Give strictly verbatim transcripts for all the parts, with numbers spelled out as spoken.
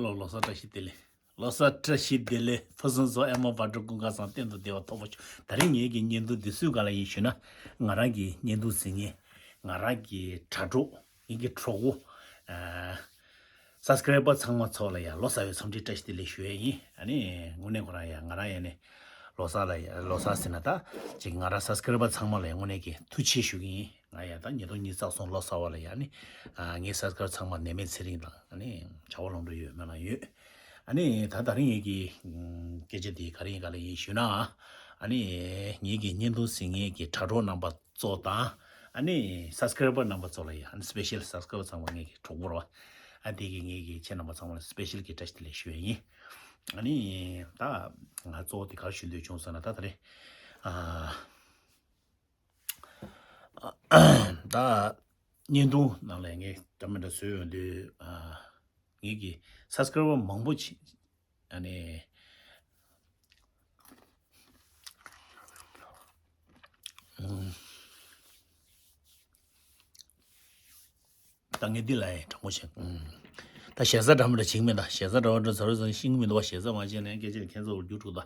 ལོ་ལོ་གསར་བཀྲ་ཤིས་བདེ་ལེགས། ལོ་གསར་བཀྲ་ཤིས་བདེ་ལེགས། ཕུན་སུམ་ཚོགས། ཨེ་མ་བག་གྲོ་ཀུན་དགའ་བཟང་། གཏན་དུ་བདེ་བ་ཐོབ་པར་ཤོག། ད་རིང་ངེད་ཀྱི་བརྙན་ཐུང་འདི་སུའི་སྒང་ལ་ཡིན་ཞུས་ན། ང་རང་གི་བརྙན་ཐུང་གཟིགས་མཁན། ང་རང་གི་དྲ་གྲོགས། ངེད་ཀྱི་གྲོགས་པོ། ཨ། སབ་སི་ཀ་རའི་བར་ཚང་མ་ཚོ་ལ་ཡང་ལོ་གསར་བའི་འཚམས་འདྲི་བཀྲ་ཤིས་བདེ་ལེགས་ཞུ་ཡས་ཡིན། ཨ་ནི་དངོས་གནས་ཁོ་རང་ཡང་ང་རང་ཡང་ནི་ལོ་གསར་ལ་ཡང་ལོ་གསར་ཟེར་ན་ད་ཅིག་ང་རང་སབ་སི་ཀ་རའི་བར་ཚང་མ་ལ་ཡང་དངོས་གནས་ཀྱི་ཐུགས་རྗེ་ཆེ་ཞུ་གི་ཡིན། ང་ཡང་ད་ཉིས་སྟོང་ཉི་ཤུ་རྩ་གསུམ་ལོ་གསར་བ་ལ་ཡང་ནི་ཨ་ངའི་སབ་སི་ཀ་རའི་བར་ཚང་མ་ནད་མེད་ཚེ་རིང་དང་ཨ་ནི་བྱ་བ་ལམ་འགྲོ་ཡོད་སྨོན་ལམ་ཡོད། ཨ་ནི་ད་ད་རིང་ངེད་ཀྱི་ཨམ་སྐད་ཆ་འདི་ག་རེ་ཡིན་ག་ལ་ཡིན་ཞུས་ན། ཨ་ནི་ངེད་ཀྱི་བརྙན་ཐུང་གཟིགས་མཁན་གྱི་དྲ་གྲོགས་རྣམ་པ་ཚོ་དང་། ཨ་ནི་སབ་སི་ཀ་རའི་བར་རྣམ་པ་ཚོ་ལ་ཡང་ཨ་ནི་སི་པེ་ཤལ་སབ་སི་ཀ་རའི་བར་ཚང་མ་ངེད་ཀྱི་གྲོགས་པོ་རེད་བ། ཨ་དེ་གི་ངེད་ཀྱི་ཁྱེད་རྣམ་པ་ཚང་མ་ལ་སི་པེ་ཤལ་གྱི་བཀྲ་ཤིས་བདེ་ལེགས་ཞུ་ཡས་ཡིན། ཨ་ནི་ད་ང་གཙོ་བོ་དེ་ག་རེ་ཞུ་འདོད་བྱུང་ཟེར་ན་ད་ད་རེད། ཨ་ད་བརྙན་ཐུང་ནང་ལ་ངས་འདྲ་མི་འདྲ་བཟོས་ཡོང་དུས། ཨ་ངེད་ཀྱི་སབ་སི་ཀ་རའི་བར་མང་པོ་ཅིག་ཨ་ནི་ཨུམ། ད་ངས་འདི་ལ་ཡང་དྲང་པོ་བཤད། ཨུམ། ད་ཞེ་ས་འདྲ་མི་འདྲ་བྱེད་ཀྱི་མེད། ད་ཞེ་ས་འདྲ་བ་འདྲ་ཟ་རུ་ཟ་ཤེས་ཀྱི་མི་འདུག་བ། ཞེ་ས་མ་བྱས་ནས་སྐད་ཆ་ཁྱེད་ཚོ་རྒྱུགས་འགྲོ་ད།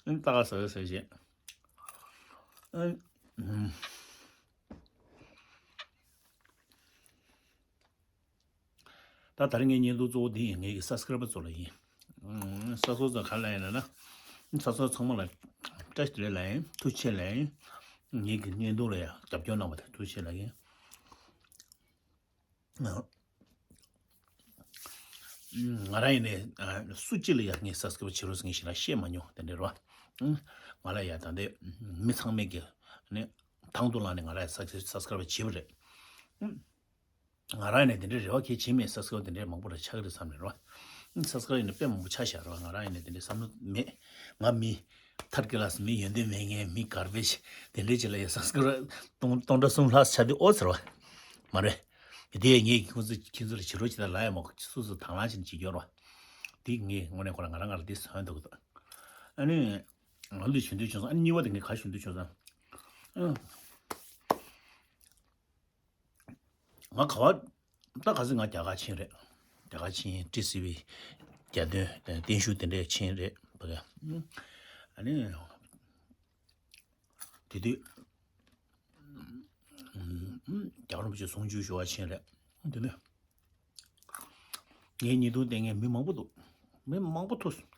ཨུམ། ད་ག་ཟ་རུ་ཟ་བྱེད། ཨུམ། ད་ད་རིང་ངའི་བརྙན་ཐུང་གཙོ་བོ་འདི་ཡིན། ངེད་ཀྱི་སབ་སི་ཀ་རའི་བར་ཚོ་ལ་ཡིན། ཨུམ། སོ་སོ་ཚོ་ག་ལ་ཡིན་ལབ་ན། སོ་སོ་ཚང་མ་ལ་བཀྲ་ཤིས་བདེ་ལེགས་ལབ་ཡིན། ཐུགས་རྗེ་ཆེ་ལབ་ཡིན། ངེད་ཀྱི་བརྙན་ཐུང་ལ་ཡང་རྒྱབ་སྐྱོར་གནང་བ་དེ་ཐུགས་རྗེ་ཆེ་ལབ་ཡིན། ང་རང་ཡིན་ནའི་ཨ་སུ་གཅིག་ལ་ཡང་ངས་སབ་སི་ཀ་རའི་བར་བྱེད་རོགས་ཟེར་མཁན་ཞིག་ལ་བཤད་མ་མྱོང་། དེ་འདྲ་རེད་བ། ང་ལ་ཡང་ད་ལྟའི་མི་ཚང་མས་ཀྱི་ནི་དང་དུ་བླངས་ནས་ང་ལ་ཡང་སབ་སི་ཀ་རའི་བར་བྱེད་པ་རེད། ང་རང་ནས་དེ་འདྲའི་རེ་བ་གལ་ཆེ་མེད། སབ་སི་ཀ་རའི་བར་དེ་འདྲའི་མང་པོ་ར་ཆགས་ཀྱི་རེད་བསམ་ནས་རེད་བ། སབ་སི་ཀ་རའི་བར་ཡིན་ན་དཔེ་མང་པོ་ཆགས་བཞག་རེད་བ། ང་རང་ཡིན་ན་དེ་འདྲའི་བསམ་བློ་མེད། ང་མི་ཐར་ཀི་ལ་སི། མི་ཡོན་ཏན་མེད་མཁན། མི་གར་བེཇ་དེ་འདྲའི་ཅིག་ལ་ཡ་སབ་སི་ཀ་རའི་བར་སྟོང་སྟོང་ཕྲག་གསུམ་ལྷག་ཆགས་དུས་ཨོ་ཟེར་བ། མ་རེད། དེ་ངས་ཁྱེད་ཚོ་ཁྱེད་ཚོ་ལ་བྱེད་རོགས་བྱེད་ད་ལབ་ཡ་མ་གཏོགས་སོ་སོ་དང་བླངས་བྱས་ནས་བྱེད་རྒྱུ་རེད་བ། དེ་ངས་དངོས་གནས་ཁོ་རང་ང་རང་ང་ལ་དེ་བཟོས་འདུག་གི་འདུག། ཨ་ནི་ང་འདི་ཞུ་འདོད་བྱུང་སོང་། ཨ་ནི་གཉིས་པ་དེ་ངས་ག་རེ་ཞུ་འདོད་བྱུང་སོང་། ཨ། ང་ག་བ། ད་ག་ཚོད་ང་རྒྱ་གར་ཕྱིན་རེད། རྒྱ་གར་ཕྱིན། ཊི་སི་ཝི་རྒྱལ་དོན་བརྟན་བཞུགས་དེ་འདྲས་ཕྱིན་རེད་བ་ག། ཨ་ནི་དེ་དུས་རྒྱལ་བ་རིན་པོ་ཆེ་གསུང་ཆོས་ཞུ་བ་ཕྱིན་རེད། དེ་ནས་ངའི་བརྙན་ཐུང་བལྟས་མཁན་མི་མང་པོ་འདུག། མི་མང་པོ་ཐུག་སོང་།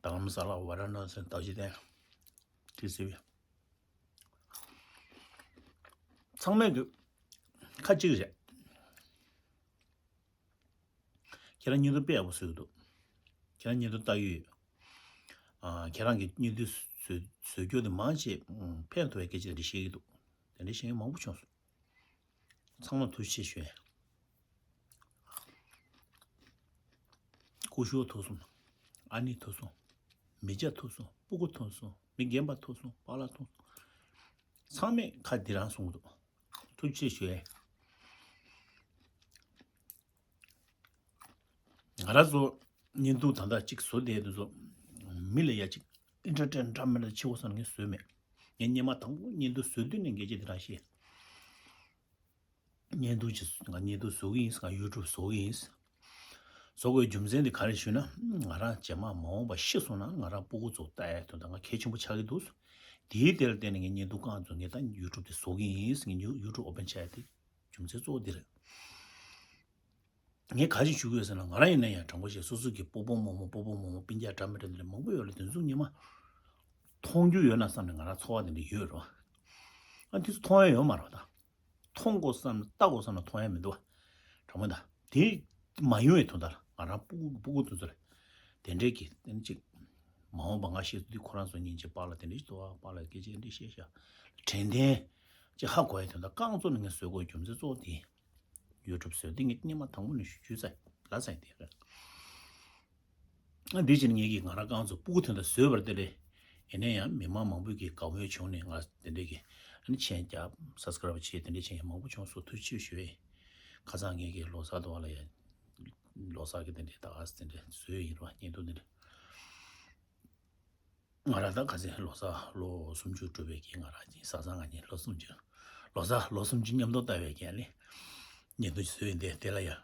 རྡ་རམ་ས་ལ། ཝཱ་ར་ཎ་སི། རྡོ་རྗེ་གདན། ཊི་སི་ཝི། ཚང་མས་ཀྱི་ཁ་གཅིག་རེད། ཁྱེད་རང་བརྙན་ཐུང་དཔེ་ཡག་པོ་བཟོས་ཀྱི་འདུག། ཁྱེད་རང་བརྙན་ཐུང་ལྟ་གི་ཡོད། ཨ། ཁྱེད་རང་གི་བརྙན་ཐུང་བཟོ་བཟོ་རྒྱུ་དེ་མང་ཆེ་ཕན་ཐོགས་པའི་སྐད་ཆ་དེ་འདྲ་བཤད་ཀྱི་འདུག། དེ་འདྲ་བཤད་མཁན་མང་པོ་བྱུང་སོང་། ཚང་མ་ཐུགས་རྗེ་ཆེ་ཞུ། སྐུ་ཞབས་ཐུག་སོང་། ཨ་ནེ་ཐུག་སོང་། མི་སྐྱ་ཐུག་སོང་། སྤུ་གུ་ཐུག་སོང་། མི་རྒན་པ་ཐུག་སོང་། པཱ་ལགས་ཐུག་སོང་། ཚང་མས་ཁ་འདི་རང་གསུང་གི་འདུག། ཐུགས་རྗེ་ཆེ་ཞུ། ང་རང་ཚོ་བརྙན་ཐུང་ད་ལྟ་གཅིག་བཟོ་བསྡད་དུས་ཚོ། མི་ལ་ཡ་གཅིག་ཨིན་ཊར་ཊེན་འདྲ་མི་འདྲ་བྱེད་དགོས་བསམ་ནས་ངས་བཟོས་མེད། ངས་སྔོན་མ་དང་པོ་བརྙན་ཐུང་བཟོ་དུས་ནས་སྐད་ཆ་དེ་རང་བཤད། བརྙན་ཐུང་ཅིག་ང་བརྙན་ཐུང་བཟོ་གི་ཡིན། ང་ཡུ་ཊུབ་བཟོ་གི་ཡིན། བཟོ་དགོས་རྒྱུ་མཚན་དེ་ག་རེ་ཞུས་ན། ང་རང་རྗེས་མ་མ་འོངས་པ་ཤི་སོང་ན་ང་རང་སྤུ་གུ་ཚོ་ལྟ་ཡ་དོན་དག་ང་གལ་ཆེན་པོ་ཆགས་ཀྱི་འདུག། དེའི་དེ་ལ་བརྟེན་ནས་ངས་བརྙན་ཐུང་རྐང་བཙུགས། ངས་ད་ཡུ་ཊུབ་དེ་བཟོ་གི་ཡིན། ངས་ཡུ་ཡུ་ཊུབ་ཨོ་པན་བྱས་ཏེ་རྒྱུ་མཚན་གཙོ་བོ་འདི་རེད། ངས་ག་རེ་ཞུ་གི་ཡོད་ཟེར་ན། ང་རང་ཡིན་ན་ཡང་དྲང་པོ་བཤད། སོ་སོ་གི་སྤོ་སྤོ་རྨོ་རྨོ། སྤོ་སྤོ་རྨོ་རྨོ། སྤུན་ཀྱག་འདྲ་མི་འདྲ་འདི་འདྲ་མང་པོ་ཡོད་རེད། དེ་ཚོ་སྔོན་མ་མཐོང་རྒྱུ་ཡོད་ན་བསམ་ནས་ང་རང་ཚོར་བ་དེ་འདྲ་ཡོད་རེད་བ། ཨ། དེ་ཚོ་མཐོང་ཡ་ཡོད་མ་རེད་བ། ད་མཐོང་དགོས་བསམ་ན། ལྟ་དགོས་བསམ་ན་མཐོང་ཡ་མི་འདུག་བ། དྲང་མོ་ད། དེ་མ་ཡོང་བའི་དོན་དག་ང་རང་སྤུ་གུ་སྤུ་གུ་དེ་ཚོ་ལ་དེ་འདྲའི་གི་དེ་ཅིག་མ་འོངས་པ་ང་ཤི་དུས་ཁོ་རང་ཚོ་སྙིང་རྗེ། པཱ་ལགས་དེ་འདྲ་ཞིག་འདུག་ཨ། པཱ་ལགས་སྐད་ཆ་དེ་འདྲ་བཤད་ཤག། དྲན་རྟེན་ཅིག་ཧ་གོ་ཡ་དོན་དག་རྐང་བཙུགས་ནས་ངས་བཟོ་དགོས་རྒྱུ་མཚན་གཙོ་བོ་དེ། ཡུ་ཊུབ་བཟོས་དེ་ངས་སྔོན་མ་དང་པོ་ནས་ཞུ་རྒྱུ་ཚ་ལ་ཚ་ཡིན་དེ་རེད། ཨ། འདི་བྱས་ནས་ངེད་ཀྱིས་ང་རང་རྐང་བཙུགས་སྤུ་གུ་དོན་དག་བཟོས་པ་རེད་དེ་རེད། ཡིན་ན་ཡང་མི་མང་མང་པོས་ཀྱིས་དགའ་མོས་བྱུང་ནས་ང་དེ་འདྲས་ཀྱི་ཨ་ནི་མཆན་རྒྱབ། སབ་སི་ཀ་རའིབ་བྱས། དེ་འདྲས་བྱས་མཁན་མང་པོ་བྱུང་སོང་། ཐུགས་རྗེ་ཆེ་ཞུ་ཡས། ཁ་སང་ངེད་ཀྱིས་ལོ་གསར་དུ་བ་ལ་ཡ་ལོ་གསར་གྱི་དེ་འདྲས་ད་ག་སེ་དེ་འདྲས་བཟོས་ཡིན་རོགས། བརྙན་ཐུང་དེ་འདྲས། ང་རང་ད་ག་ཚོད་ལོ་གསར་ལོ་སུམ་ཅུ་གྲུབ་པའི་རྐྱེན། ང་རང་གི་བཟའ་ཚང་ང་གཉིས་ལོ་སུམ་ཅུ། ལོ་གསར་ལོ་སུམ་ཅུ་མཉམ་དུ་བལྟ་བའི་རྐྱེན་ལས། བརྙན་ཐུང་ཞིག་བཟོས་ཡིན་ཏེ། དེ་ལ་ཡ་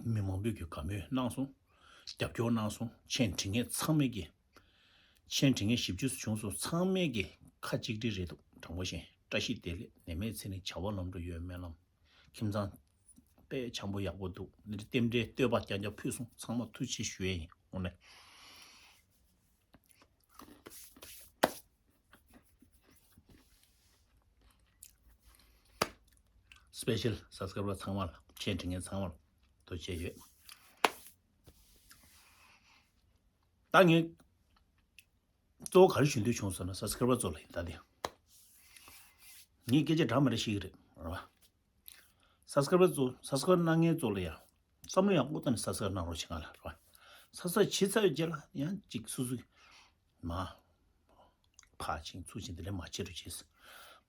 མི་མང་པོས་ཀྱི་དགའ་མོས་གནང་སོང་། རྒྱབ་སྐྱོར་གནང་སོང་། མཆན་འབྲི་མཁན་ཚང་མས་ཀྱི། མཆན་འབྲི་མཁན་བཞི་བཅུ་བྱུང་སོང་། ཚང་མས་ཀྱི་ཁ་གཅིག་སྒྲིལ་རེད་འདུག་དྲང་པོ་བཤད། བཀྲ་ཤིས་བདེ་ལེགས། ནད་མེད་ཚེ་རིང་། བྱ་བ་ལམ་འགྲོ་ཡོད། སྨོན་ལམ། ཁྱིམ་ཚང་དཔེ་འཆམ་པོ་ཡག་པོ་འདུག་འདི་རྟེན་འབྲེལ་བསྟོད་པ་རྐྱང་རྐྱང་ཕུལ་སོང་། ཚང་མ་ཐུགས་རྗེ་ཆེ་ཞུ་ཡས་ཡིན། དངོས་གནས། སི་པེ་ཤལ་སབ་སི་ཀ་རའི་བར་ཚང་མ་ལ། མཆན་འབྲི་མཁན་ཚང་མ་ལ་ཐུགས་རྗེ་ཆེ་ཞུ། ད་ངས་གཙོ་བོ་ག་རེ་ཞུ་འདོད་བྱུང་ཟེར་ན། སབ་སི་ཀ་རའི་བར་ཚོ་ལ་ཡིན། ད་དེ་ངས་སྐད་ཆ་འདྲ་མི་འདྲ་བཤད་ཀྱི་རེད། རེད་བ། སབ་སི་ཀ་རའི་བར་ཚོ། སབ་སི་ཀ་རའི་བར་གནང་མཁན་ཚོ་ལ་ཡང་བསམ་བློ་ཡག་པོ་བཏང་ནས་སབ་སི་ཀ་རའི་བར་གནང་རོགས་བྱེད། ང་ལ། རེད་བ། སབ་སི་ཀ་རའི་བར་བྱས་ཚར་བའི་རྗེས་ལ་ཡང་ཅིག་སོ་སོ་གི་མ་ཕར་ཕྱིན་ཚུར་ཕྱིན་དེ་འདྲ་མ་བྱེད་རོགས་བྱེད།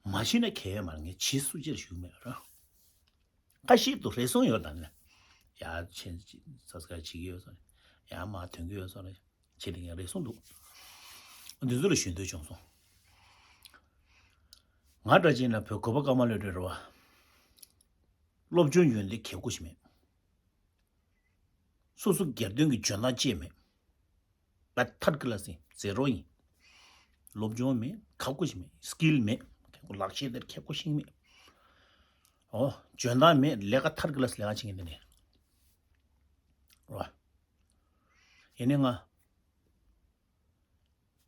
མ་བྱེད་ན་གལ་ཡོད་མ་རེད། ངས་བྱེད་སུ་ཅིར་ཞུ་གི་མེད་ར། ཁ་ཤས་དུ་རེ་ཟུང་ཡོད་ད་ནི། ཡ་ཆེན་སབ་སི་ཀ་རའི་བར་བྱེད་ཀྱི་ཡོད་སོང་། ཡ་མར་ཐོན་གྱི་ཡོད་སོང་རེད། བྱེད་དེ་ངས་རེ་ཟུང་འདུག་འདི་ཚོ་ལ་ཞུ་འདོད་བྱུང་སོང་། ང་འདྲ་བྱས་ན་བོད་གོ་པ་དཀར་དམར་སློབ་གྲྭའི་རེད་བ། སློབ་སྦྱོང་ཡོན་ཏན་གལ་ཁུ་ཞིག་མེད། སོ་སོ་སྒེར་དོན་གྱི་འཇོན་ཐང་ཅིག་མེད། པ་ཐར་ཀི་ལ་སི་ཡིན། ཛེ་རོ་ཡིན། སློབ་སྦྱོང་མེད། ཁག་པོ་ཞིག་མེད། སི་ཀིལ་མེད། ཁག་པོ་ལག་ཤེས་དེར་ཁག་པོ་ཞིག་མེད། ཨོ། འཇོན་ཐང་མེད། ལས་ཀ་ཐར་ཀི་ལ་སི་ལས་ཀ་བྱེད་མཁན་དེ་ནས། རོ། ཡིན་ནའི་ང་།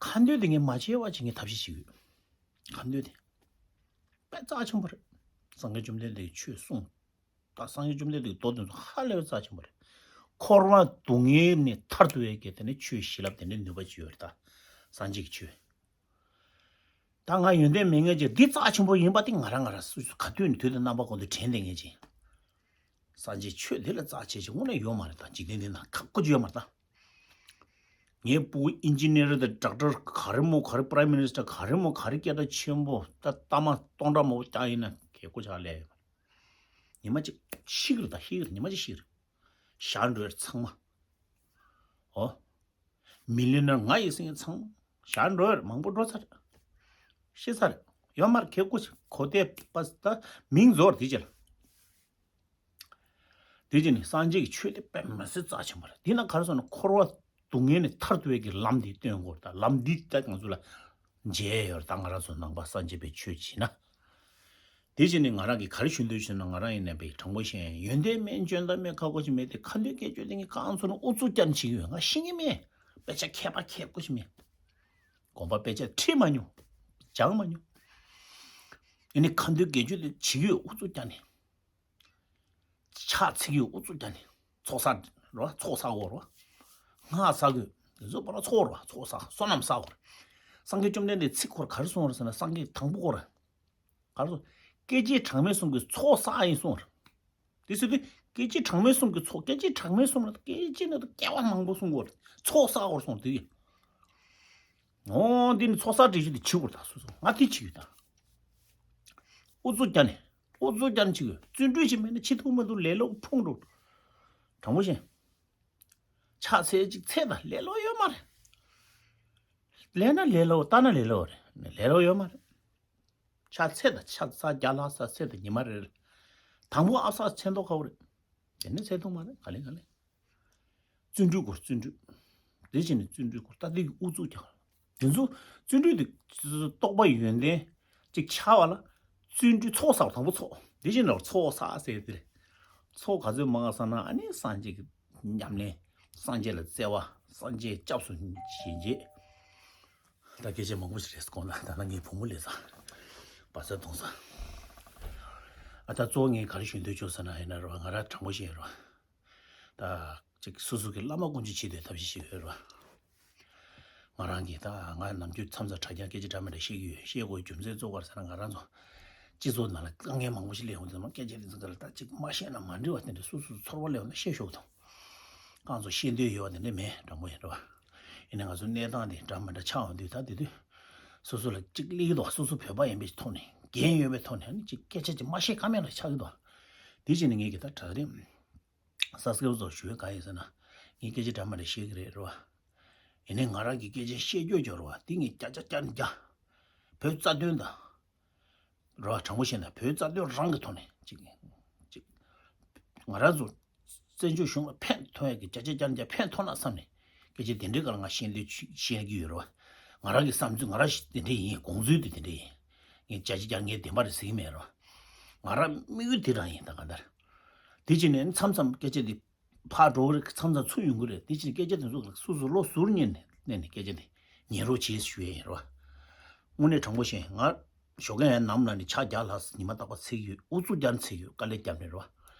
ཁ་འདོན་དེ་ངས་མ་བྱས་པ་བྱེད་མཁན་ཐབས་ཤེས་བྱེད་ཀྱི་ཡོད། ཁ་འདོན་དེ་དཔེ་རྩ་ཆེན་པོ་རེད། སངས་རྒྱས་བཅོམ་ལྡན་འདས་ཀྱི་ཆོས་གསུངས། ད་སངས་རྒྱས་བཅོམ་ལྡན་འདས་ཀྱི་མདོ་དེ་ཚོ་ཧ་ལས་པའི་རྩ་ཆེན་པོ་རེད། འཁོར་བ་སྡུག་བསྔལ་ནས་ཐར་ཐུབ་ཡས་ཀྱི་དེ་ནི་ཆོས་བྱིན་རླབས་དེ་འདྲའི་ནུས་པ་ཅིག་ཡོད་རེད་ད། སངས་རྒྱས་ཀྱི་ཆོས། ད་ང་ཡོན་ཏན་མེད་མཁན་ཅིག་འདི་རྩ་ཆེན་པོ་ཡིན་པ་དེ་ང་རང་ང་རང་སུ་ག་དུས་ནས་དུས་དང་རྣམ་པ་ཀུན་ཏུ་དྲན་བསྡད་མཁན་ཅིག་སངས་རྒྱས་ཆོས་འདི་ལ་རྩ་ཆེ་ཅིག་དངོས་གནས་ཡོད་མ་རེད་ད། འཇིག་རྟེན་འདི་ན་ཁག་པོ་ཅིག་ཡོད་མ་རེད་ད། ངའི་སྤུ་གུ་ཨིན་ཇི་ནི་ཡར་དང་ཌོག་ཊར་ག་རེ་མོ་ག་རེ། པ་རའིམ་མི་ནི་སི་ཊར་ག་རེ་མོ་ག་རེ། སྐད་གྲགས་ཆེན་པོ་ད་ལྟ་མ་སྟོང་ཕྲག་མང་པོ་བཏང་ཡིན་ན་གལ་ཁུ་ཆག་ལས་ཡོད་མ་རེད། ཉི་མ་གཅིག་ཤི་གི་རེད་ད། ཤི་གི་རེད། ཉི་མ་གཅིག་ཤི་གི་རེད། ཞར་འགྲོ་ཡ་ཚང་མ། ཨོ། མི་ལི་ནར་ང་ཡི་སེང་ཚང་མ་ཞར་འགྲོ་ཡ་རེད། མང་པོ་འགྲོ་ཚར་རེད། ཤི་ཚར་རེད། ཡོད་མ་རེད། གལ་ཁུ་ཆག་གོ་དེ་པ་ད་མིང་རྫོགས་རེད། དེ་རྗེས་ལ། དེ་རྗེས་ནས་སངས་རྒྱས་ཀྱི་ཆོས་དེ་དཔེ་མི་སྲིད་རྩ་ཆེན་པོ་རེད། དེ་ན་ག་རེ་ཟེར་ན་འཁོར་བ་སྡུག་བསྔལ་ནས་ཐར་ཐུབ་ཡས་ཀྱི་ལམ་འདི་སྟོན་དགོས་རེད་ད། ལམ་འདི་ད་ང་ཚོ་ལ་མཇལ་ཡོད་རེད་ད། ང་རང་ཚོ་ནང་པ་སངས་རྒྱས་པའི་ཆོས་བྱས་ན། དེ་བཞིན་ནི་ང་རང་གིས་ག་རེ་ཞུ་འདོད་བྱུང་ན། ང་རང་ཡིན་ན་བའི་དྲང་པོ་བཤད་ཡིན། ཡོན་ཏན་མེད། འཇོན་ཐང་མེད། ཁག་པོ་ཞིག་མེད་དེ། ཁ་འདོན་སྐད་སྤྱོད་དེ་ངས་གང་ཚོ་ན་ཨུ་ཚུགས་རྒྱབ་ནས་བྱེད་ཀྱི་ཡོད། ང་ཤེས་ཀྱི་མེད། དཔེ་ཆ་མཁས་པ་མཁས་པོ་ཞིག་མེད། དགོན་པ་དཔེ་ཆ་ཁྲིད་མ་མྱོང་། སྦྱང་མ་མྱོང་། ཡིན་ནའི་ཁ་འདོན་སྐད་སྤྱོད་དེ་བྱེད་ཀྱི་ཡོད། ཨུ་ཚུགས་རྒྱབ་ནས། ཕྱག་འཚལ་གྱི་ཡོད། ཨུ་ཚུགས་རྒྱབ་ནས། ཚོགས་བསགས་རོ། ཚོགས་བསགས་དགོས་རོ། སྔགས་བསགས་དགོས། དེ་ཚོ་བར་ཚོགས་རོ། ཚོགས་བསགས། བསོད་ནམས་བསགས་དགོས་རེད། སངས་རྒྱས་བཅོམ་ལྡན་འདས་ཚིག་སྐོར་ག་རེ་གསུངས་རེད་ཟེར་ན། སངས་རྒྱས་དང་པོ་སྐོར་རེད། ག་རེ་གསུངས། སྐད་ཅིག་གྲངས་མེད་གསུམ་གྱི་ཚོགས་བསགས་ཡིན་གསུངས་རེད། དེ་ཟེར་དུས་སྐད་ཅིག་གྲངས་མེད་གསུམ་གྱི་ཚོགས། སྐད་ཅིག་གྲངས་མེད་གསུམ་ལ་སྐད་ཅིག་ནང་དུ་སྐྱེ་བ་མང་པོ་གསུང་དགོས་རེད། ཚོགས་བསགས་དགོས་གསུངས་རེད། དེ་ཡིན། འོ་འདི་ནི་ཚོགས་བསགས་སྒྲིག་གཞི་དེ་བྱེད་དགོས་རེད་ད། སོ་སོ་ང་དེ་བྱེད་ཀྱི་ཡོད་ད། ཨུ་ཚུགས་རྒྱབ་ནས། ཨུ་ཚུགས་རྒྱབ་ནས་བྱེད་དགོས། བརྩོན་འགྲུས་ཅིག་མེད་ན་བྱེད་ཐུབ་མི་འདུག་ལས་སླ་པོ་ཕུང་འགྲོ། དྲང་པོ་བཤད། ཕྱག་འཚལ་ཅིག་འཚལ་ད། ལས་སླ་པོ་ཡོད་མ་རེད། ལས་ན་ལས་སླ་པོ། ལྟ་ན་ལས་སླ་པོ་རེད། ལས་སླ་པོ་ཡོད་མ་རེད། ཕྱག་འཚལ་ད། ཕྱག་ས་རྒྱ་ལྷག་ས་འཚལ་ད། ཉི་མ་རེ་རེ། དང་པོ་ཨབ་སར་འཚལ་མདོག་ཁ་པོ་རེད། དེ་ནས་འཚལ་ཐུབ་མ་རེད། ག་ལེ་ག་ལེ། བརྩོན་འགྲུས་དགོས། བརྩོན་འགྲུས། དེ་བྱས་ནས་བརྩོན་འགྲུས་དགོས། ད་དེ་གི་ཨུ་ཚུགས་རྒྱག་དེ་ཚོ་བརྩོན་འགྲུས་དེ་རྟོགས་པ་ཡོན་ཏན་ཅིག་འཆར་བ་ལ་བརྩོན་འགྲུས། ཚོགས་བསགས། དང་པོ་ཚོགས། དེ་བཞིན་ལ་ཚོགས་བསགས་ཟེར་དེ་རེད། ཚོགས་ག་ཚོད་མང་བསགས་ན་ཨ་ནི་སངས་རྒྱས་ཀྱི་ཉམས་ལེན། སངས་རྒྱས་ལ་བརྩེ་བ། སངས་རྒྱས་སྐྱབས་སུ་མཆི་རྗེས། ད་སྐད་ཆ་མང་པོ་ཞིག་རེད་གོང་ན། ད་ལྟ་ངའི་བུ་མོ་སླེབས་ཚར། བ་ཚྭ་བཏུང་ཚར། ཨ་ད་གཙོ་བོ་ངས་ག་རེ་ཞུ་འདོད་བྱུང་ཟེར་ན། ཡིན་ན་རོ། ང་རང་དྲང་པོ་བཤད་རོ། ད་ཅིག་སོ་སོ་གི་བླ་མ་དཀོན་མཆོག་བྱེད་འདོད་ཐབས་ཤེས་ཤིག་ཡོད་རེད་བ། ང་རང་གིས་ད་ང་ནམ་རྒྱུན་མཚམས་མཚམས་དྲ་རྒྱ་སྐད་ཆ་འདྲ་མི་འདྲ་བཤད་ཀྱི་ཡོད། བཤད་དགོས་རྒྱུ་མཚན་གཙོ་བོ་ག་རེ་ཟེར་ན། ང་རང་ཚོ་སྤྱི་ཚོགས་ནང་ལ་དཀའ་ངལ་མང་པོ་ཞིག་སླེབས་ཡོང་དུས་ཙམ་པ། སྐད་ཆ་དེ་ཚོ་ག་ལ་ད་ཅིག་མ་བཤད་ན་མ་འགྲིག་པ་དེ་འདྲ་སོ་སོ་ཚོར་བ་སླེབས་ཡོང་ན་བཤད་ཆོག་གི་འདུག་ཁོང་ཚོ་བཤད་འདོད་ཡོད་པ་དེ་འདྲ་མེད། དྲང་པོ་ཡིན་རེད་བ། ཡིན་ནའི་ང་ཚོ་གནས་སྟངས་དེ་འདྲ་མི་འདྲ་ཆགས་ཡོང་དུས། ད་དེ་དུས་སོ་སོ་ལ་ཅིག་སླེབས་ཀྱི་འདུག་སོ་སོ་བོད་པ་ཡིན་པའི་ཐོག་ནས། འགན་ཡོད་པའི་ཐོག་ནས་ཨ་ནི་ཅིག་སྐད་ཆ་ཅིག་མ་བཤད་ཀ་མེད་ལ་ཆགས་ཀྱི་འདུག་དེ་བྱས་ནས་ངས་གི་ད་དྲ་རིམ་སབ་སི་ཀ་རབ་ཚོར་ཞུ་ཡས་ག་ཡིན་ཟེར་ན། ངས་སྐད་ཆ་འདྲ་མི་འདྲ་བཤད་ཀྱི་རེད་རེད་བ། ཡིན་ནའི་ང་རང་གི་སྐད་ཆ་བཤད་རྒྱུ་ཅིག་ཡོད་རེད་བ། དེ་ངས་བརྒྱ་ཆ་བརྒྱ་ནས་བརྒྱ། བོད་རྩ་དོན་དང་། རེད་བ། དྲང་པོ་བཤད་ན་བོད་རྩ་དོན་རང་གི་ཐོག་ནས་ཅིག་ཅིག་ང་རང་ཚོ་ བཙན་བྱོལ་གཞུང་ལ་ཕན་ཐོགས་ཡ་གི་བརྒྱ་ཆ་བརྒྱ་ནས་བརྒྱ་ཕན་ཐོགས་ན་བསམ་ནས་སྐད་ཆ་དེ་འདྲའི་སྐོར་ལ་ང་བཤད་འདོད་བཤད་ཀྱི་ཡོད་རེད་བ། ང་རང་གི་བསམ་ཚུལ་ང་རང་ཞིག་དེ་འདྲ་ཡིན། དགོངས་ཚུལ་དེ་དེ་འདྲ་ཡིན། ངས་བརྒྱ་ཆ་བརྒྱ་ངས་བདེན་པ་རེད་ཟེར་གྱི་མེད་རེད་བ། ང་རང་དམིགས་ཡུལ་དེ་རང་ཡིན་ད་ག་འདར། དེ་ཕྱིན་ནས་མཚམས་མཚམས་སྐད་ཆ་འདི་ཕར་འགྲོ་གི་རེད། མཚམས་མཚམས་ཚུར་ཡོང་གི་རེད། དེ་ཕྱིན་སྐད་ཆ་དེ་ཚོ་སོ་སོ་བློ་ཟུར་ཉན་ནས་ནས་ནས་སྐད་ཆ་དེ་ཉན་རོགས་བྱེད་ཞུ་ཡས་ཡིན་རེད་བ། དངོས་གནས་དྲང་པོ་བཤད་ང་ཞོགས་ཀས་ཡང་ནམ་ལངས་ནས་ཕྱག་རྒྱ་ལྷག་ཉི་མ་རྟག་པར་འཚིག་ཡོད། ཨུ་ཚུགས་རྒྱབ་འཚིག་ཡོད། དཀའ་ལས་རྒྱབ་ནས་རེད་བ།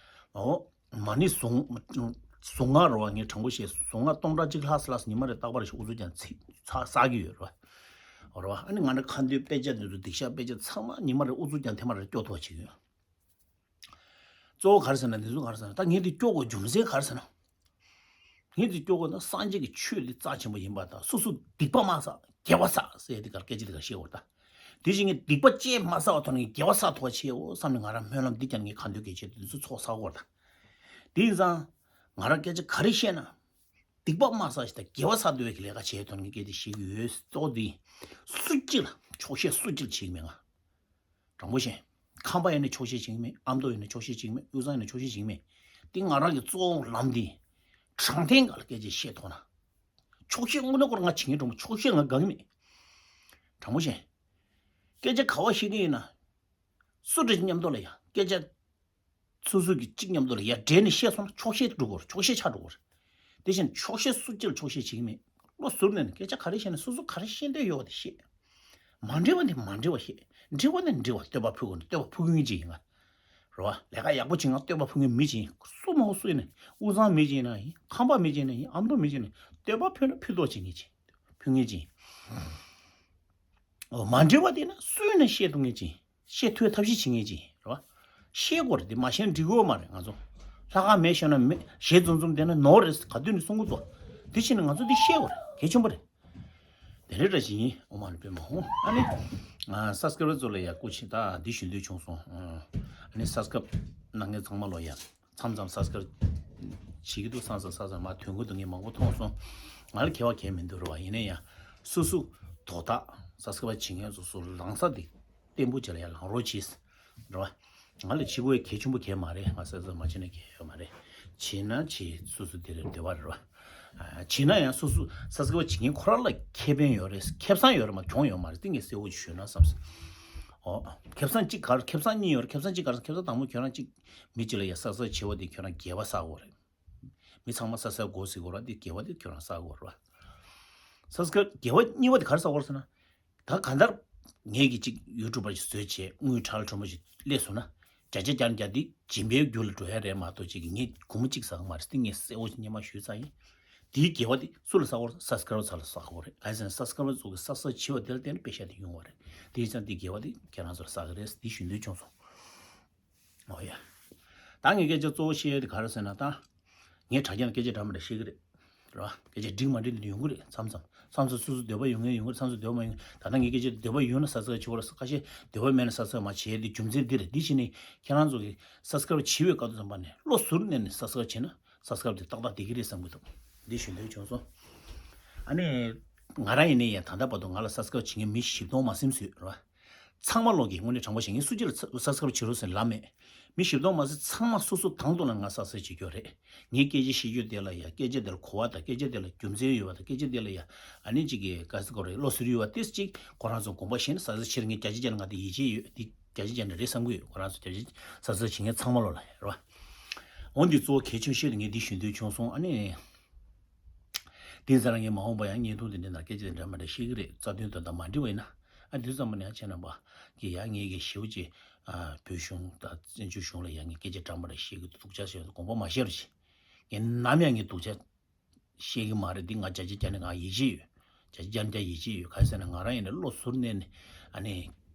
ཨོ། མ་ཎི་གཟུངས་གཟུངས་སྔགས་རེད་བ། ངས་དྲང་པོ་བཤད་གཟུངས་སྔགས་སྟོང་ཕྲག་གཅིག་ལྷག་ལྷག་ཉི་མ་རེ་རྟག་པར་ཞིག་ཨུ་ཚུགས་རྒྱབ་འཚིག་ཚ་བསགས་ཀྱི་ཡོད་རེད་བ། རེད་བ། ཨ་ནི་ང་ནི་ཁ་འདོན་དཔེ་ཆ་འདི་ཚོ་སྡིག་བཤགས་དཔེ་ཆ་ཚང་མ་ཉི་མ་རེ་ཨུ་ཚུགས་རྒྱབ་དེ་མ་རེ་སྐྱོ་ཐུབ་པ་བྱེད་ཀྱི་ཡོད། གཙོ་བོ་ག་རེ་ཟེར་ན་འདི་ཚོ་ག་རེ་ཟེར་ན་ད་ངས་འདི་སྐྱོ་དགོས་རྒྱུ་མཚན་ག་རེ་ཟེར་ན། ངས་འདི་སྐྱོ་དགོས་ན་སངས་རྒྱས་ཀྱི་ཆོས་འདི་རྩ་ཆེན་པོ་ཡིན་པ་དང་སོ་སོ་སྡིག་པ་མ་བསགས་དགེ་བ་བསགས་ཟེར་འདི་གར་སྐད་ཆ་འདི་གར་བཤད་དགོས་ད། དེ་བཞིན་ངས་སྡིག་པ་ཅན་མ་བསགས་པ་ཐོག་ནས་དགེ་བ་བསགས་ཐུབ་པ་བྱེད་འོ་བསམ་ནས་ང་རང་སྨོན་ལམ་འདི་ཀྱང་ངས་གང་འདོད་སྐད་ཆ་འདི་ཚོ་ཚོགས་བསགས་དགོས་ད། དེ་ཡིན་ཙང་ང་རང་སྐད་ཆ་ག་རེ་བཤད་ན། སྡིག་པ་མ་བསགས་ཤིག་དང་དགེ་བ་བསགས་འདོད་ཀྱི་ལས་ཀ་བྱེད་དོན་གྱི་སྐད་ཆ་ཞིག་ཡོད་གཙོ་བོ་འདི། སུ་གཅིག་ལ་ཆོག་ཤེས་སུ་གཅིག་ལ་བྱེད་ཀྱི་མེད་ང་། དྲང་པོ་བཤད། ཁམས་པ་ཡིན་ན་ཆོག་ཤེས་བྱེད་ཀྱི་མེད། ཨ་མདོ་ཡིན་ན་ཆོག་ཤེས་བྱེད་ཀྱི་མེད། དབུས་གཙང་ཡིན་ན་ཆོག་ཤེས་བྱེད་ཀྱི་མེད། འདི་ང་རང་གི་གཙོ་བོ་ལམ་འདི། དྲང་བདེན་སྒང་ལ་སྐད་ཆ་བཤད་ཐུབ་ན། ཆོག་ཤེས་དངོས་གནས་ཁོ་རང་ང་བྱེད་མཁན་དྲང་པོ་ཆོག་ཤེས་ང་དགའ་གི་མེད། དྲང་པོ་བཤད། སྐད་ཆ་ག་བ་བཤད་ཀྱི་ཡིན་ན། སུ་འདྲ་མཉམ་དུ་ལ་ཡ་སྐད་ཆ། སོ་སོ་གི་གཅིག་མཉམ་དུ་ལ་ཡར་འདྲེས་ནས་བཤད་སོང་ན་ཆོག་ཤེས་འགྲོ་གི་རེད། ཆོག་ཤེས་ཆགས་འགྲོ་གི་རེད། དེ་བཞིན་ཆོག་ཤེས་སུ་གཅིག་ལ་ཆོག་ཤེས་བྱེད་ཀྱི་མེད། བློ་ཟུར་ནས་ནི་སྐད་ཆ་ག་རེ་བཤད་ན་སོ་སོ་ག་རེ་བཤད་འདོད་ཡོད་པ་དེ་བཤད། མ་འགྲིག་པ་ནི་མ་འགྲིག་པ་བཤད། འགྲིག་པ་ནི་འགྲིག་པ་བསྟོད་པ་ཕུལ་དགོས་ན་བསྟོད་པ་ཕུལ་མཁན་ཅིག་ཡིན་ང་། རེད་བ། ལས་ཀ་ཡག་པོ་བྱེད་ང་བསྟོད་པ་ཕུལ་མཁན་མི་ཅིག་ཡིན། སུ་མ་ཧོ་སུ་ཡིན་ན་ཡིན། དབུས་གཙང་མི་ཅིག་ཡིན་ན་ཡིན། ཁམས་པ་མི་ཅིག་ཡིན་ན་ཡིན། ཨ་མདོ་མི་ཅིག་ཡིན་ན་ཡིན། བསྟོད་པ་ཕུལ་ན་ཕུལ་མདོག་བྱེད་མཁན་ཅིག་ཕུལ་མཁན་ཅིག་ཡིན། འོ་མ་འགྲིག་པ་དེ་ན་སུ་ཡིན་ན་བཤད་ཐུབ་མཁན་ཅིག་ཡིན། བཤད་ཐུབ་ཐབས་ཤེས་བྱེད་མཁན་ཅིག་རེད་བ། བཤད་དགོས་རེད་དེ་མ་བཤད་ན་འགྲིག་གི་ཡོད་མ་རེད་ང་ཚོ། ལྷག་དཀར་མེད་ཤོད་ན་མེད་ཞེ་འཛུམ་འཛུམ་བསྡད་ན་ནོར་རེད་ག་དུས་ནས་གསུང་གི་འདུག་དེ་ཕྱིན་ན་ང་ཚོ་འདི་བཤད་དགོས་རེད་གལ་ཆེན་པོ་རེད། དེ་འདྲའི་འདྲ་ཞིག་ཡིན་ཨོ་མ་ནི་པད་མ་ཧོ། ཨ་ནི། ས་སྐལ་བ་ཚོ་ལ་ཡ་སྐུ་མཁྱེན་ད་འདི་ཞུ་འདོད་བྱུང་སོང་། ཨ་ནི་ས་སྐལ་གནང་མཁན་ཚང་མ་ལོ་ཡ། མཚམས་མཚམས་ས་སྐལ་བྱེད་ཀྱི་འདུག་སང་སང་སང་སང་མ་དོན་གོ་དུ་ངས་མང་པོ་མཐོང་སོང་། ང་ལ་ཁྱད་པར་གང་ཡང་མི་འདུག་རེད་བ། ཡིན་ན་ཡང་སོ་སོ་དོ་བདག་ས་སྐལ་བ་བྱེད་མཁན་སོ་སོ་ལངས་ས་དེ་བརྟན་པོ་བྱས་ལ་ཡང་ལངས་རོགས་གྱིས། རེད་བ། ང་ལ་བྱེད་དགོས་གལ་ཆེན་པོ་གང་ཡང་མ་རེད། ང་ས་སྐལ་མ་བྱེད་ན་གང་ཡང་ཡོད་མ་རེད། བྱེད་ན་བྱེད་སོ་སོ་དེ་རེད་བདེ་བ་རེད་བ། བྱེད་ན་ཡང་སོ་སོ་ས་སྐལ་བ་བྱེད་མཁན་ཁོ་རང་ལ་ཁེ་ཕན་ཡོད་རེད། ཁེ་བཟང་ཡོད་རེད་མ་གྱོང་ཡོད་མ་རེད་དེ་ངས་གསལ་བོ་ཞུས་ན་བསམ་སོང་། ཨོ། ཁེ་བཟང་གཅིག་ག་རེ་ཁེ་བཟང་གཉིས་ཡོད་རེད། ཁེ་བཟང་གཅིག་ག་རེ་ཁེ་བཟང་དང་པོ་ཁྱོད་རང་གཅིག་མི་གཅིག་ལ་ཡ་ས་སྐལ་བྱེད་པ་དེ་ཁྱོད་རང་དགེ་བ་བསགས་དགོས་རེད། མི་ཚང་མ་ས་སྐལ་དགོས་ཟེར་དགོས་ར་དེ་དགེ་བ་དེ་ཁྱོད་རང་བསགས་དགོས་ར། ས་སྐལ་དགེ་བ་གཉིས་པ་དེ་ག་རེ་བསགས་དགོས་རེད་ཟེར་ན། ད་གང་ལྟར་ངས་ཀྱི་གཅིག་ཡུ་ཊུབ་པར་ཞིག་བཟོས་བྱས་དངུལ་ཁྲལ་ཁྲོམ་པ་ཞིག་སླེབས་སོང་ན་བརྒྱ་ཆ་བརྒྱ་ནས་བརྒྱ་དེ་སྦྱིན་པའི་རྒྱུ་ལ་འགྲོ་ཡ་རེད་མ་གཏོགས་གཅིག་གི་ངས་སྒོར་མོ་གཅིག་བསགས་མ་རེད་དེ་ངས་གསལ་བོ་ཞིག་སྙན་མ་ཞུས་ཚར་ཡིན། དེའི་དགེ་བ་དེ་སུ་ལ་བསགས་དགོས་རེད། ས་སྐལ་བ་ཚོ་ལ་བསགས་དགོས་རེད། གང་ཡིན་ཟེར་ན་ས་སྐལ་བ་ཚོ་གི་བསགས་བསགས་བྱས་པ་དེ་ལ་བརྟེན་ནས་པེ་ཤ་དེ་ཡོང་བ་རེད། དེ་ཡིན་ཙང་དེའི་དགེ་བ་དེ་ཁྱེད་རང་ཚོ་ལ་བསགས་ཀྱི་རེད་དེ་ཞུ་འདོད་བྱུང་སོང་། ཨོ་ཡ། ད་ངས་སྐད་ཆ་གཙོ་བོ་བཤད་ཡ་དེ་ག་རེ་ཟེར་ན་ད། ངས་དྲ་རྒྱ་ནས་སྐད་ཆ་འདྲ་མི་འདྲ་བཤད་ཀྱི་རེད། རེད་བ། སྐད་ཆ་འགྲིག་མ་འགྲིག་འདི་ཡོང་གི་རེད་མཚམས་མཚམས། མཚམས་མཚམས་སོ་སོ་འདོད་པ་ཡོང་མཁན་ཡོང་གི་རེད་མཚམས་མཚམས་འདོད་པ་མ་ཡོང་། ད་ལྟ་ངས་སྐད་ཆ་འདོད་པ་ཡོང་ན་ས་སྐལ་བྱེད་དགོས་རེད། ཁ་ཤས་འདོད་པ་མེད་ན་ས་སྐལ་མ་བྱེད་ཡ་དེ་རྒྱུ་མཚན་འདི་རེད། འདི་བྱས་ནས་ཁྱེད་རང་ཚོ་གི་ས་སྐལ་བྱེད་པའི་སྐབས་དུ་ཙམ་པ་ནས་བློ་ཟུར་ནས་ནས་ས་སྐལ་བྱེད་ན་ས་སྐལ་དེ་ཏག་ཏག་བསྡད་ཀྱི་རེད་བསམ་གྱི་འདུག་འདི་ཞུ་འདོད་བྱུང་སོང་། ཨ་ནི། ང་རང་ཡིན་ནའི་ཡང་ད་ལྟ་བར་དུ་ང་ལ་ས་སྐལ་བྱེད་མཁན་མི་བཞི་སྟོང་མ་ཟིན་ཟོས་རེད་བ། ཚང་མ་ལོག་གི་དངོས་གནས་དྲང་པོ་བཤད་ངས་སུ་གཅིག་ལ་ས་ས་སྐལ་བྱེད་རོགས་ཟེར་ལབ་མེད། མི་བཞི་སྟོང་མ་ཟིན་ཚང་མ་སོ་སོ་དང་དུ་ལ་ང་ས་སྐལ་བྱེད་རྒྱུ་རེད། ངས་སྐད་ཆ་བཤད་རྒྱུ་དེ་ལ་ཡ་སྐད་ཆ་དེ་ལ་གོ་བ་དང་སྐད་ཆ་དེ་ལ་རྒྱུ་མཚན་ཡོད་པ་དང་སྐད་ཆ་དེ་ལ་ཡ་ཨ་ནི་གཅིག་གི་ག་ཟེར་དགོས་རེད་བློ་ཟུར་ཡོད་པ་ཏིས་གཅིག་ཁོ་རང་ཚོ་དགོངས་པ་བཞེས་ནས་ས་སྐལ་བྱེད་ངས་བརྒྱ་ཆ་བརྒྱ་ནས་ང་དེ་ཡིད་ཆེས་ཡོད་དེ་བརྒྱ་ཆ་བརྒྱ་ནས་རེད་བསམ་གི་ཡོད་ཁོ་རང་ཚོ་བརྒྱ་ཆ་ས་སྐལ་བྱེད་མཁན་ཚང་མ་ལོག་ལ་རེད་བ། འོན་ཏེ་གཙོ་བོ་གལ་ཆེན་ཤོས་དེ་ངས་འདི་ཞུ་འདོད་བྱུང་སོང་ཨ་ནི། དེ་ཚེ་རང་ངས་མ་འོངས་པ་ཡང་བརྙན་ཐུང་དེ་འདྲའི་ནང་སྐད་ཆ་དེ་འདྲ་མ་འདྲ་བཤད་ཀྱི་རེད། རྩ་དོན་དོན་དག་མ་འགྲིག་པ་ཡིན་ན་ཨ་དུས་ཙམ་པ་ནས་ཡང་ཁྱེད་རྣམ་པ་གིས་ཡང་ངེད་ཀྱི་ཞེ་པོ་ཅིག་ཨ་བོད་གཞུང་དང་བཙན་བྱོལ་གཞུང་ལ་ཡང་ངས་སྐད་ཆ་འདྲ་མ་འདྲ་བཤད་ཀྱི་འདུག་སྡུག་ཅག་བཤད་དགོངས་པ་མ་བཞེས་རོགས་བྱེད། ངས་ནམ་ཡང་ངས་སྡུག་ཅག་བཤད་ཀྱི་མ་རེད། འདི་ང་བརྒྱ་ཆ་བརྒྱ་ནས་ང་ཡིད་ཆེས་ཡོད། བརྒྱ་ཆ་བརྒྱ་ནས་བརྒྱ་ཡིད་ཆེས་ཡོད། ག་རེ་ཟེར་ན་ང་རང་ཡིན་ན་བློ་ཟུར་ནས་ནས་ཨ་ནི་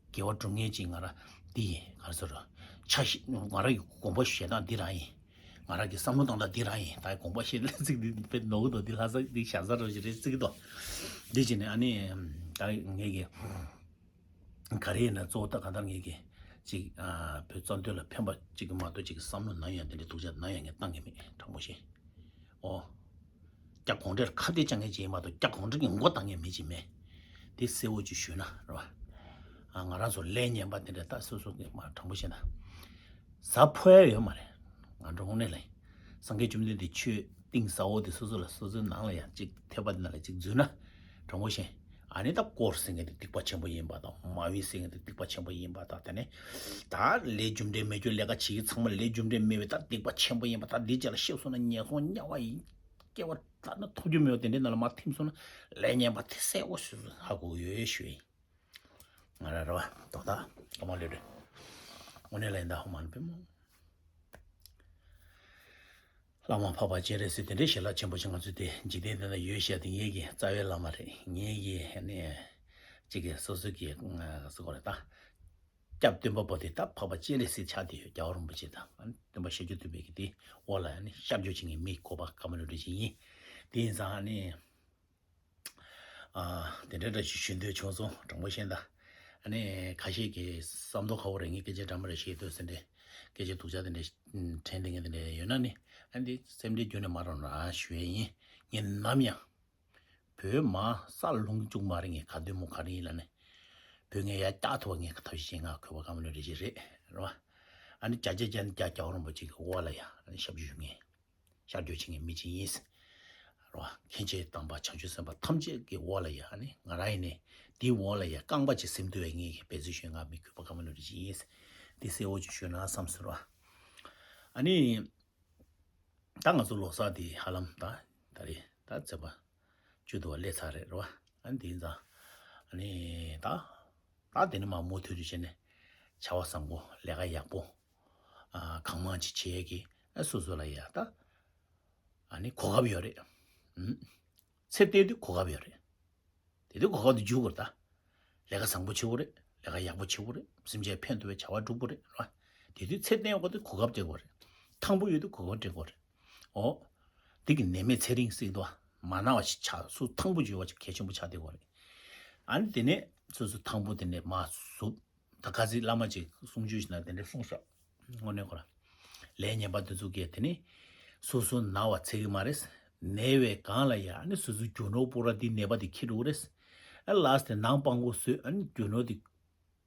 དགེ་བ་སྒྲུབ་མཁན་ཅིག་ང་རང་འདི་ཡིན་ག་རེ་ཟེར་རོ། ཆ་ཤས་ང་རང་གི་དགོངས་པ་བཞེས་སྟངས་འདི་རང་ཡིན། ང་རང་གི་བསམ་བློ་བཏང་སྟངས་འདི་རང་ཡིན། ད་དགོངས་པ་བཞེས་ལ་ཚིག་འདི་དཔེ་ནོར་གི་འདུག་འདི་ལྷ་ས་འདི་ཞྭ་ས་རོ་ཞིག་རེད་ཚིག་འདུག་འདི་བྱས་ནས་ཨ་ནི་ད་ངས་ཀྱི་ག་རེ་ཡིན་ན་གཙོ་བོ་ད་གང་ལྟར་ངས་ཀྱི་ཅིག་བོད་རྩ་དོན་ལ་ཕན་པ་ཅིག་གི་མ་གཏོགས་ཅིག་གི་བསམ་བློ་ནམ་ཡང་དེ་འདྲའི་སྡུག་ཅག་ནམ་ཡང་ངས་བཏང་གི་མེད་དྲང་པོ་བཤད། ཨོ། རྒྱ་གུང་ཁྲན་ཁ་གཏད་བཅག་མཁན་ཅིག་ཡིན་མ་གཏོགས་རྒྱ་གུང་ཁྲན་གྱི་མགོ་བཏང་མཁན་མི་ཅིག་མེད། དེ་གསལ་བོ་ཅིག་ཞུས་ན་རེད་བ། ང་རང་ཚོ་ལས་ངན་པ་དེ་འདྲ་ད་སོ་སོ་གི་མ་དྲང་པོ་བཤད་ན། གཟའ་ཕོག་ཡ་ཡོད་མ་རེད། ང་འགྲོ་དངོས་གནས་ལ་ཡིན། སངས་རྒྱས་བཅོམ་ལྡན་འདས་ཆོས་གཏིང་ཟབ་པོ་དེ་སོ་སོ་ལ་སོ་སོའི་ནང་ལ་ཡང་གཅིག་ཐེག་པ་དེ་ནང་ལ་གཅིག་འཛུལ་ན་དྲང་པོ་བཤད། ཨ་ནི་ད་དཀོར་ཟེར་མཁན་དེ་སྡིག་པ་ཆེན་པོ་ཡིན་པ་དང་། མ་བུ་ཟེར་མཁན་དེ་སྡིག་པ་ཆེན་པོ་ཡིན་པ་དང་། དེ་ནས་ད་ལས་རྒྱུ་འབྲས་མེད་རྒྱུ་ལས་ཀ་བྱེད་ཀྱི་ཚང་མ་ལས་རྒྱུ་འབྲས་མེད་པའི་ད་སྡིག་པ་ཆེན་པོ་ཡིན་པ་དང་། འདི་རྗེས་ལ་ཤི་སོང་ན་ངན་སོང་དམྱལ་བ་ཡི་སྐྱེ་བ་ད་ནི་ཐོབ་རྒྱུ་མེད་པ་དེ་འདྲའི་ནང་ལ་མར་ཐིམ་སོང་ན་ལས་ངན་པ་དེ་གསལ་པོ་སོ་སོ་ཧ་གོ་གི་ཡོད་ཞུ་ཡིན། ང་ར་ར་བ་དོ་ད་ཀ་མ་ལོས་རེད། དངོས་གནས་ལ་ཡིན་ད་ཧོ་མ་ནི་པེ་མོ། བླ་མ་འཕགས་པ་སྤྱན་རས་གཟིགས་དེ་འདྲའི་ཞལ་ལག་ཆེན་པོ་ཞིག་ང་ཚོའི་དེ་འཇིག་རྟེན་འདི་ན་ཡོད་བཤད་དེ། ངེད་ཀྱི་རྩ་བའི་བླ་མ་རེད། ངེད་ཀྱི་ནི་གཅིག་གི་སོ་སོ་གི་སུ་གོ་རེད་ད། སྐྱབས་སྟོན་པ་པོ་དེ་ད་འཕགས་པ་སྤྱན་རས་གཟིགས་ཆགས་བསྡད་ཡོད། རྒྱལ་བ་རིན་པོ་ཆེ་དང་སྟོན་པ་ཤཱཀྱ་ཐུབ་པའི་གི་དེ་འོག་ལ་ནི་ཤར་བསྐྱོད་བྱེད་མཁན་མི་གོ་བ་ཀ་མ་ལོས་རེད་ཅིག་ཡིན། དེ་ཡིན་ཙང་ནི། ཨ། དེ་འདྲ་འདྲ་ཞིག་ཞུ་འདོད་བྱུང་སོང་། དྲང་པོ་བཤད་ན། ཨ་ནི་ཁ་ཤས་ཀྱིས་བསམ་ཐོག་ཁ་བོ་རེད། ངས་སྐད་ཆ་འདྲ་མི་འདྲ་བཤད་འདོད་ཟེར་འདྲ། སྐད་ཆ་སྡུག་ཅག་དེ་འདྲ་དྲན་བསྡད་མཁན་དེ་འདྲ་ཡོད་ན་ནི། ཨ་འདི་སེམས་ཁྲལ་ཁྱོན་ནས་མ་རང་རང་ཞུ་ཡས་ཡིན། ངས་ནམ་ཡང་བོད་མ་ས་ལྷུང་བཅུག་མ་རེད། ངས་ག་དུས་མོ་ག་རེ་ཡིན་ལ་ནི། བོད་ངས་ཡར་བཀྱག་ཐུབ་པ་ངས་ག་ཐབས་ཤིག་བྱེད། ང་གོ་བ་ཀ་མ་ལོས་རེད་ཅིག་རེད། རེད་བ། ཨ་ནི་བརྒྱ་ཆ་བརྒྱ་ནི་བརྒྱ་རྒྱལ་བ་རིན་པོ་ཆེ་གི་འོག་ལ་ཡ་ཨ་ནི་ཞབས་ཞུ་ཞུ་མཁན། ཤར་བསྐྱོད་བྱེད་མཁན་མི་གཅིག་ཡིན། རེད་བ། མཁན་ཆེན་དམ་པ་བྱང་ཆུབ་སེམས་དཔའ་ཐམས་ཅད་ཀྱི་འོག་ལ་ཡ་ཨ་ནི་ང་རང་ཡིན་ནས་དེའི་འོག་ལ་ཡ་རྐང་པ་གཅིག་ཟིན་ཐུབ་པའི་ངེད་ཀྱི་འབད་བརྩོན་ཞུ། ང་མི་གུས་པ་ཀ་མ་ལོས་རེད་ཅིག་ཡིན། དེ་གསལ་བོ་ཅིག་ཞུས་ན་བསམ་སོང་། རེད་བ། ཨ་ནི། ད་ང་ཚོ་ལོ་གསར་དེ་ཧ་ལམ་ད་ད་རེས་ད་ཚེས་པ་བཅུ་དུ་བ་སླེབས་ཚར་རེད། རེད་བ། ཨ་ནི་དེ་ཡིན་ཙང་ཨ་ནི་ད་ད་དེ་ནས་མར་མུ་མཐུད་དུ་བྱས་ནས་བྱ་བ་བཟང་པོ་ལས་ཀ་ཡག་པོ་ཨ་གང་མང་ཅིག་བྱེད་ཀྱི། ཨ་སོ་སོ་ལ་ཡ་ད་ཨ་ནི་གོ་སྐབས་ཡོད་རེད། ཨུམ། ཚེ་བརྟན་དུས་གོ་སྐབས་ཡོད་རེད། དེ་དུས་གོ་སྐབས་དེ་འཇུག་དགོས་རེད་ད། ལས་ཀ་བཟང་པོ་བྱེད་དགོས་རེད། ལས་ཀ་ཡག་པོ་བྱེད་དགོས་རེད། སེམས་ཅན་ཕན་ཐོགས་པའི་བྱ་བ་སྒྲུབ་དགོས་རེད། རེད་བ། དེ་དུས་ཚེ་བརྟན་དགོས་དུས་གོ་སྐབས་སྤྲད་དགོས་རེད། ཐང་པོ་ཡོད་དུས་གོ་སྐབས་སྤྲད་དགོས་རེད། འོ། དེ་གི་ནད་མེད་ཚེ་རིང་ཟེར་གི་འདུག་བ། མ་ན་བ་ཞིག་ཆགས། སུ་ཐང་པོ་འཇུ་བ་ཞིག་གལ་ཆེན་པོ་ཆགས་བསྡད་དགོས་རེད། ཨ་ནི་དེ་ནས་སོ་སོ་ཐང་པོ་དེ་ནས་མར་ཟུག་ད་ག་ཚོད་བླ་མ་ཅིག་གསུང་ཆོས་ཞིག་ན་དེ་འདྲ་གསུངས་ཤག་དངོས་གནས་ཁོ་ར། ལས་ངན་པ་དེ་ཚོ་གིས་དེ་ནི་སོ་སོ་ན་བ་ཚད་ཀྱི་མ་རེད། ན་བའི་སྒང་ལ་ཡ་ཨ་ནི་སོ་སོའི་རྒྱུ་ནོར་པུ་ར་དེ་ནད་པ་དེ་འཁྱེར་འགྲོ་གི་རེད། ཨ་ལས་དེ་ནང་སྤང་གོ་བཟོས། ཨ་ནི་རྒྱུ་ནོར་དེ་